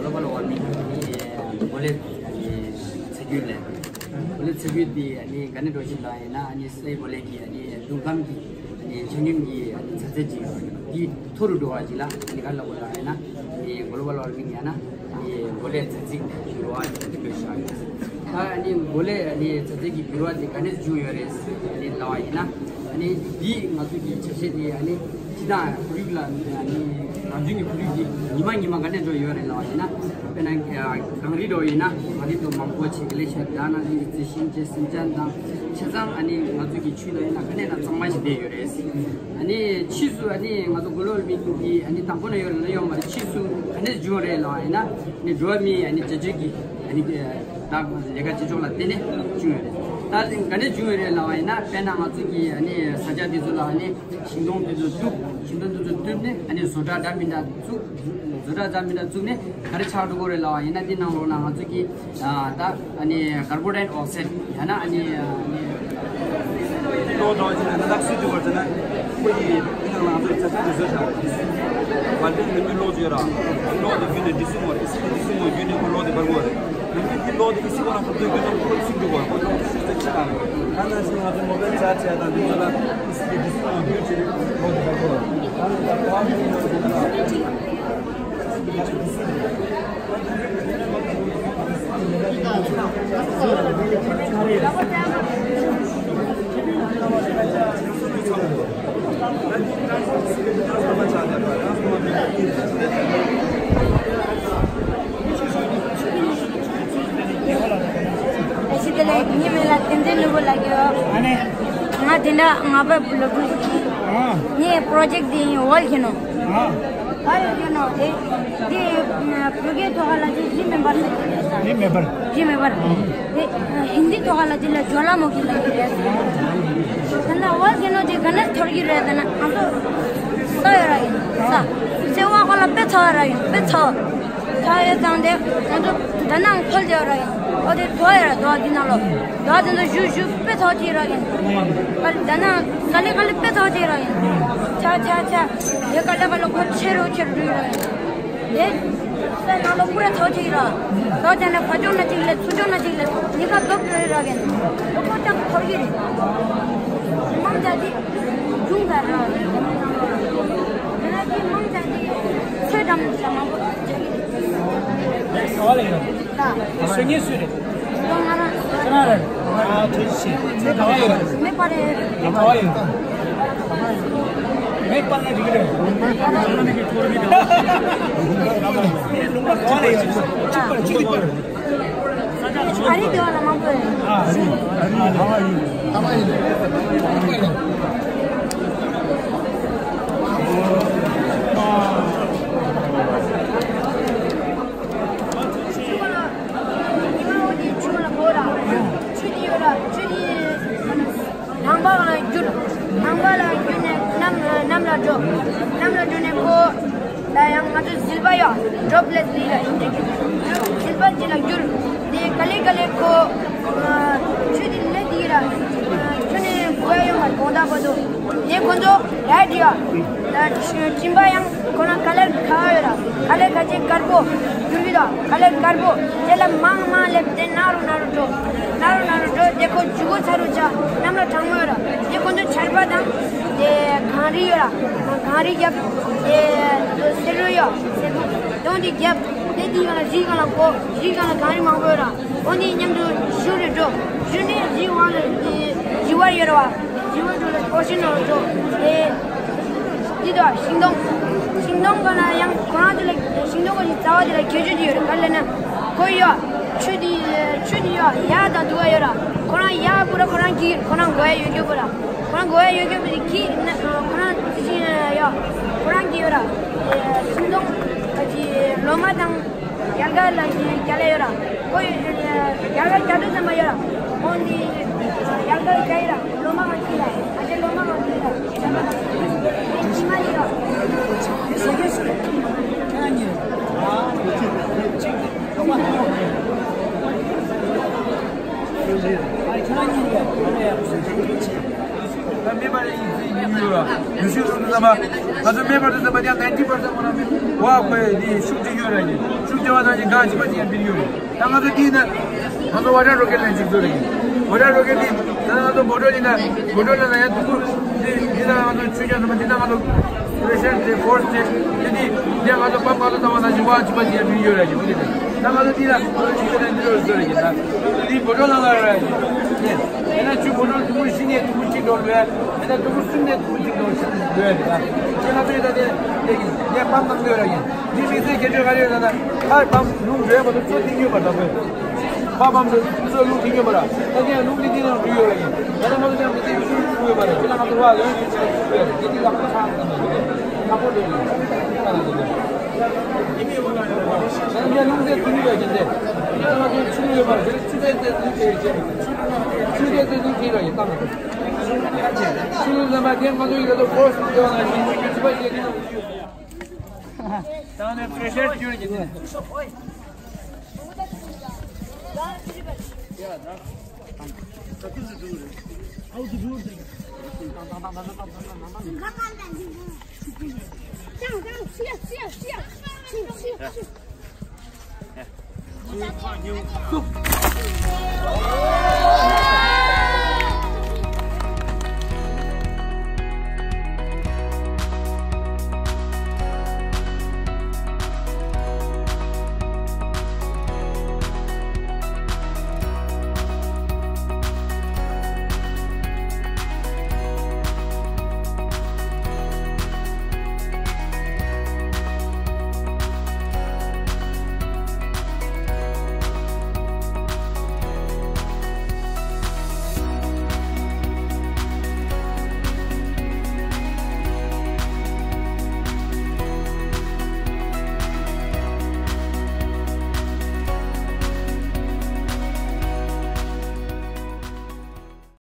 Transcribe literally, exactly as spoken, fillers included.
Global warming ནི་གོ་ལའི་ཚ་རྒྱུད་ལས། གོ་ལའི་ཚ་རྒྱུད་འདི་ནི་ག་ནས་འགྲོ་བཞིན་ལ་ཡིན་ན་ཨ་ནི་སའི་གོ་ལའི་གི་ཨ་ནི་རླུང་ཁམས་ཀྱི་ཨ་ནི་ཆ་སྙོམས་ཀྱི་ཨ་ནི་ཚ་ཚད་ཀྱི་འདི་མཐོ་རུ་འགྲོ་བ་ཅིག་ལ་ཨ་ནི་ག་ལ་གོ་ལ་ཡིན་ན་ཨ་ནི་གོ་ལོ་བལ་ཝར་མིང་ཡང་ན་ཨ་ནི་གོ་ལའི་ཚ་ཚིགས་འགྱུར་བ་ཅིག་འགྲོ་བཞིན་ཡོད། ད་ཨ་ནི་གོ་ལའི་ཨ་ནི་ཚ་ཚད་ཀྱི་འགྱུར་བ་དེ་ག་ནས་བྱུང་ཡོད་རེད་ཨ་ནི་ལབ་པ་ཡིན་ན། ཨ་ནི་འདི་ང་ཚོ་གི་ཆ་ཤས་དེ་ཨ་ནི་སྤྱི་དང་ཁོར་ཡུག་ལ་ཨ་ནི་རང་བྱུང་གི་ཁོར་ཡུག་འདི་ཉི་མ་ཉི་མ་ག་ནས་འགྲོ་ཡོད་རེད་ལབ་པ་ཡིན་ན། དཔེར་ན་གངས་རི་འདྲ་བོ་ཡིན་ན་གངས་རི་དེ་མང་པོ་ཆེ་གི་ལེ་ཤ་དག་ན་ལི་རྩི་ཤིང་བཅས་སེམས་ཅན་དང་ཆ་ཚང་ཨ་ནི་ང་ཚོ་གི་ཆུ་ལ་ཡིན་ན་ག་ནས་ན་གཙང་མ་ཞིག་བསྡད་ཡོད་རེད། ཨ་ནི་ཕྱིས་སུ་ཨ་ནི་ང་ཚོ་གོ་ལོ་བལ་ཝར་མིང་འདི་ཨ་ནི་དང་པོ་ན་ཡོད་རེད་ལ་ཡོད་མ་རེད། ཕྱིས་སུ་ག་ནས་བྱུང་རེད་ལབ་པ་ཡིན་ན་ཨ་ནི་འགྲོ་བ་མིའི་ཨ་ནི་བྱ་སྤྱོད་ཀྱི་ཨ་ནི་ད་ལས་ཀ་བྱེད་ཕྱོགས་ལ་བརྟེན་ནས་བྱུང་ཡོད་རེད། ད་ག་ནས་བྱུང་ཡོད་རེད་ལབ་པ་ཡིན་ན་དཔེར་ན་ང་ཚོ་གི་ཨ་ནི་ས་ཆ་འདི་ཚོ་ལ་ཨ་ནི་ཤིང་སྡོང་འདི་ཚོ་བཏུབ། ཤིང་སྡོང་འདི་ཚོ་བཏུབ་ནས་ཨ་ནི་བཟོ་གྲྭ་འདྲ་མི་འདྲ་བཙུགས། བཟོ་གྲྭ་འདྲ་མི་འདྲ་བཙུགས་ནས་ག་རེ་ཆགས་འགྲོ་གི་རེད་ལབ་པ་ཡིན་ན་འདི་ནང་ལོགས་ན་ང་ཚོ་གི་ད་ཨ་ནི་ཀར་བོན་ཌའི་ཨོག་སའིཌ་ཡང་ན་ཨ་ནི་ཨ་ནི་གློག་འདྲ་བ་ཅིག་ལ་ནི་ལག་སུས་བཏུབ་པར་བྱས་ན་ཁོ་ཡི་འདི་ནང་ལ་ང་ཚོ་ཆ་ཚང་གི་བཟོ་བྱ་བར་དེ་ནི་མི་གློག་ཅིག་ཡོད་ར། གློག་དེ་བརྒྱུད་ནས་འདི་སུ་མོ་རེད། སི་འདི་སུ་མོ་བརྒྱུད་ནས་ཁོ་གློག་དེ་འབར་གོ་རེད། ཡང་ན་འདི་གློག་དེ་ཨི་སི་ཁོ་ན་ཁོ་ཚོས་རྒྱུ་ན་ཁོ་ཚུགས་འགྲོ་བ་ཁོ་ཚོ་ཤུགས་ཚད་ཆེ་དང་། ད་ནང་བཞིན་ང་ཚོ་མོ་བེལ་ཆར་ཇི་ཡ་དང་འདི་ཚོ་ལ་ཨི་སི་གི་འདི་སུ་ཡང་རྒྱུ་ཅི་རེད་ཁོ་ཚོ་ལ་ཁོ་ཨ་ནི་ཡང་ཟེར་ན་ཨི་སི་གི་འདི་སུ་རེད། ཨ་ཞི་དེ་ལས་ཉི་མ་ལ་བསྟན་འཛིན་ནོར་བུ་ལགས་ཡོད། ཨ་ནི། ང་དེ་འདྲ་ང་པ་ལ་བུ་ཞིག་ཨ། ངའི་པྲོ་ཇེཀ་དེ་ཡིན་ཝོལ་ཁེ་ནོ། ཨ། ཝོལ་ཁེ་ནོ་དེ་དེ་བོད་སྐད་ཐོག་ལ་དེ་རི་མེ་འབར་ཟེར་གྱི་རེད་ས། རི་མེ་འབར། རི་མེ་འབར། དེ་ཧིན་དི་ཐོག་ལ་དེ་ལ་ཇོ་ལ་མུ་ཁི་ཟེར་གྱི་རེད་ས། ད་ན་ཝོལ་ཁེ་ནོ་དེ་ག་ནས་འཐོར་གྱི་རེད་ཟེར་ན་ང་ཚོ་ས་ཡོད་ར་ཡིན་ས། སེ་བ་ཁོ་ལ་དཔེ་ཚ་བ་ར་ཡིན་དཔེ་ཚ་བ། ད་ཡོད་ཙང་དེ་ང་ཚོ་ད་ནང་འཁོལ་བསྡད་ར་ཡིན། ཨོ་དེ་དོ་ཡོད་ར་དོ་འདི་ནང་ལོ། དོ་དེ་ཚོ་ཞུ་ཞུ་དཔེ་ཚོགས་ཀྱི་ར་ཡིན། ད་ནང་ག་ལེ་ག་ལེ་དཔེ་ཚོགས་ཀྱི་ར་ཡིན། ཆ་ཆ་ཆ། དེ་ག་ལེ་ག་ལེ་ཁོ་ཆེ་རུ་ཆེ་རུ་འགྲོ་ཡི་ར་ཡིན། དེ་སའི་ནང་ལོ་པུ་ར་ཚོགས་ཀྱི་ར། དོ་དེ་ནས་ཕ་ཕྱོགས་ན་གཅིག་ལས་ཚུར་ཕྱོགས་ན་གཅིག་ལས་གཉིས་ཀ་རྡོབ་འགྲོ་ཡི་ར་ཡིན། ཨོ་ཁོ་ཅང་ཐོར་གྱི་རེད། མང་ཆ་དེ། ཅུང་ཟད་ར། ང་ཚོའི་མང་ཆེ་ཆོས་འགྲམ་དུ་མང་པོ་བྱེད་ཀྱི་རེད། ག་པར་ལ་ཡོད། ད། སུ་ཉེ་སུ་རེད། ང་རང་། ཁྱེད་རང་རེད། ཨ་ཐུགས་རྗེ་ཆེ། ཁྱེད་ག་པར་ཡོད་རེད། མེད་པ་རེད། ག་པར་ཡོད། མེད་པ་ན་འགྲིག་གི་རེད། ལུང་པ་ག་པར་ལ་ཡོད། ཨ་རི་དེ་བ་ལ་མང་པོ་ཡོད། ཨ་རི། ཨ་རི། ཨ་རི། ཆུ་དེ་ཡོད་ར། ཆུ་དེ་ནང་པ་ལ་བསྒྱུར། ནང་པ་ལ་བསྒྱུར་ནས་གནམ་གནམ་ལ། འགྲོ། གནམ་ལ་འགྲོ་ནས་ཁོ། ད་ཡང་ང་ཚོ་ཟིལ་པ་ཡོད། ཌོབ་ལེཊ་ལི་ལ་ཡིན་དེ། ཟིལ་པ་ཅིག་ལ་བསྒྱུར། དེ་ག་ལེ་ག་ལེ་ཁོ། ཆུ་དེ་ལེ་དེ་ར། ཆུ་ནས་འགོ་ཡ་ཡོང་བ་དགོང་དག་བར་དུ། དེ་ཁོ་ཚོ་རེཌ་ཡོད། ད་སྤྱིན་པ་ཡང་ཁོ་རང་ཁ་ལར་ཁ་ཡོད་ར། ཁ་ལར་ཁ་ཆེ་དཀར་པོ་བསྒྱུར་གི་དང་། ཁ་ལར་དཀར་པོ་དེ་ལ་མང་མང་སླེབས་ཏེ་ནག་རུ་ནག་རུ་འགྲོ། ནག་རུ་ནག་རུ་འགྲོ། དེ་ཁོ་ཇུ་གོ་ཚ་རུ་ཆ། གནམ་ལ་གྲང་མོ་ཡོད་ར། དེ་ཁོ་ཚོ་ཆར་པ་དང་། དེ་གངས་རི་ཡོད་ར། གངས་རི་རྒྱབ། དེ་སེར་རུ་ཡོད། སེར་པོ་དོང་དེ་རྒྱབ། དེ་དེའི་སྒང་ལ་རིའི་སྒང་ལ་གོ། རིའི་སྒང་ལ་གངས་རི་མང་པོ་ཡོད་ར། འོ་དེ་མཉམ་དུ་བཞུར་རེ་འགྲོ། བཞུར་ནས་རིའི་དབང་ལ་དེ་རི་བར་ཡོད་ར་བ། རི་བར་འགྲོ་ལ་ཨོ་ཤན་ནང་ལ་འགྲོ། དེ་དེ་དང་ཤིང་སྡོང་། ཤིང་སྡོང་ག་ན་ཡང་ཁོ་རང་ཚོ་ལ་ཤིང་སྡོང་གི་རྩ་བ་དེ་ལ་ཁྱད་ཆོས་དེ་ཡོད་རེད། ག་ལ་ན་ཁོ་ཡོད། ཆུ་དེ་ཆུ་དེ་ཡོད། ཡག་དང་སྡུག་ག་ཡོད་ར། ཁོ་རང་ཡག་པོ་ར། ཁོ་རང་གི་ཁོ་རང་འགོ་ཡ་ཡོད་རྒྱུ་པོ་ར། ཁོ་རང་འགོ་ཡ་ཡོད་རྒྱུ་པོ་དེ་གི་ན་ཁོ་རང་དེ་བཞིན་ཡོད། ཁོ་རང་གི་ཡོད་ར། ཤིང་སྡོང་གི་ལོ་མ་དང་། རྒྱ་གར་ལ་ཡིན་རྒྱ་ལ་ཡོད་ར། ཁོ་ཡོད་རྒྱ་གར་རྒྱ་དུ་ཙམ་མ་ཡོད་ར། ཁོང་འདི་རྒྱ་གར་རྒྱ་ཡོད་ར། ལོ་མ་མ་ཤི་ར། ཨ་ཅེ་ལོ་མ་མ་ཤི་ར། རྒྱ་མ་དང་ཤི་མ་ཡོད་ར། ཁྱེད་རང་གཉིས་ཡོད། ད་མེད་པ་ལས་ཡིན་ཚེ་ཡིན་ཡོད་ལ། ཡུལ་ཤུལ་སོང་དུས་ཙམ་པ། ང་ཚོ་མེད་པ་དུས་ཙམ་པ་ཡང་ནའིན་ཊི་པར་སེན་ཊི་ཁོ་ན་མེད། བ་ཁོས་འདི་ཤུགས་ཆེ་ཡོད་ར་ཡིན། ཤུགས་ཆེ་བ་དང་ཡིན་གང་ཞིག་པ་ཅིག་ཡང་འབིར་ཡོད་རེད། ད་ང་ཚོ་འདི་ན་ང་ཚོ་ཝ་ཊར་རོ་ཀེ་ཊི་ལ་འཇིགས་ཚོད་རེད་ཡིན། ཝ་ཊར་རོ་ཀེ་ཊི་འདི་ད་ང་ཚོ་བོ་ཊལ་ཡིན་ན་བོ་ཊལ་ལ་ན་ཡང་དུ་གུ་འདི་འདི་ན་ང་ཚོ་ཆུ་ཆ་ཚང་མ་འདི་ན་ང་ཚོ་པེ་རེ་ཤར་དེ་ཕོར་སི་དེ་འདི་འདི་འདི་ང་ཚོ་པམ་ང་ཚོ་བཏང་བ་ན་ཞིག་བ་ཅིག་པ་ཅིག་ཡང་འབིར་ཡོད་ར་ཡིན། འདི་ན་ད་ང་ཚོ་འདི་ན་ང་ཚོ་འདི་ན་འདི་རོ་ཚོད་རེད་ཡིན། ད་འདི་བོ་ཊལ་ལ་ན་ར་ཡིན། ཡིན་ན་ཆུ་བོ་ཊལ་དུ་གུ་བཞི་ནས་དུ་གུ་གཅིག་འགྲོ་ལོས། ཡིན་ན་དུ་གུ་གསུམ་ནས་དུ་གུ་གཅིག་འགྲོ་ལོས་རེད། ད་ཁྱེད་ང་ཚོའི་ད་དེ་དེ་ཡིན་ངས་པམ་བཏང་ཡོད་ར་ཡིན། འདི་དམིགས་བསལ་ཁྱད་ཆོས་ག་རེ་ཡོད་ལབ་ན། ཁ་པམ་རླུང་རེད་མ་གཏོགས་ཚོད་ཐིག་ཡོད་པ་འདྲ་པོ། ཁ་པམ་དུ་ཚོད་རླུང་ཐིག་ཡོད་པ་ར། ད་ཁྱེད་རླུང་འདི་འདི་ནང་འགྲོ་ཡོད་ར་ཡིན། ད་ནི་ང་ཚོ་ཀྱང་མི་ཚེ་ཡོད་ཡོད་པ་རེད། ཁྱེད་ལ་ང་ཚོ་བ་ལོན་ཡོད་ཚོད་ཡོད་རེད། འདི་འདི་ལ་ཁ་ཆག་ཙམ་ཡོད་རེད། ཁ་པོ་འགྲོ་ཡོད་རེད། ད་ནི་འདི་འདི་ད་ནི་ཁྱེད་རླུང་རྫས་ཐིག་ཡོད་ར་ཡིན། ད་ནི་ང་ཚོ་ཆུ་ཡོད་པ་རེད། ཆུ་རྫས་རྫས་ཐིག་ཡོད་རེད། ཆུ་རྫས་རྫས་ཐིག་ཡོད་ར་ཡིན། ད་ནི་ཆུ་རྫས་རྫས་ཐིག་ཡོད་ར་ཡིན། ད་ནི་ང་ཚོ་ཡིན་ལ་ཚོ་ཕོར་སི་ཡོད་ན་ཡིན། ཆུ་པ་ཡིན། ད་ནི་པེ་རེ་ཤར་བསྒྱུར་གྱི་ནི།